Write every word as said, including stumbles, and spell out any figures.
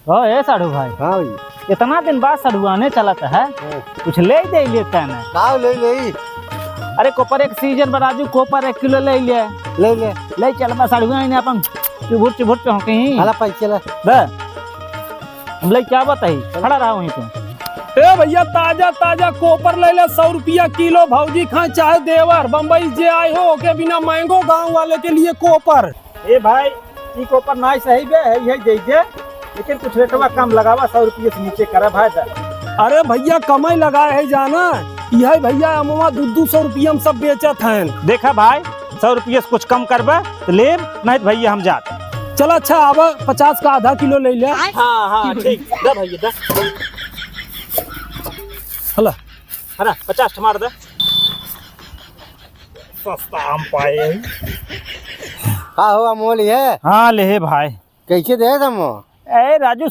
ओ, ए साढ़ू भाई। हाँ भैया। इतना दिन बाद सढ़ुआने चलत है, हाँ। कुछ लेइ देइ लेते हैं। का लेइ लेइ? अरे कोपर एक सीजन बा राजू, कोपर एक किलो लेइ ले। लेइ ले। लेइ चल बा सढ़ुआइन अपन चुभुर चुभुर चौंकी। हला पैसे ले। दे। हम लेइ क्या बताई, खड़ा रहा वहीं पे। ए भैया, ताजा ताजा कोपर लेइ ले, सौ रुपया किलो। भौजी खाए चाहे देवर, बम्बई जे आए हो, ओके बिना महंगो गाँव वाले के लिए कोपर। ए भाई, ई कोपर नाई सही बे, है, यही दे दे, लेकिन कुछ रेटवा कम लगावा, सौ रुपये से नीचे करा भाई दा। अरे भैया, कमाई लगाए है जाना, यही भैया अमवा दू दू सौ रुपया हम सब बेचत हैं। देखा भाई, सौ रुपये से कुछ कम करबे तो लेब, नहीं तो भैया हम जात। चल अच्छा, आवा पचास का आधा किलो लेइ ले। हाँ, हाँ, ठीक, दे भैया, दे। हला। है ना, पचास ठमार दे। सस्ता आम पाए हैं। का हो अमोल ये? हाँ, ले हे भाई। कैसे दे तुम? ए राजू,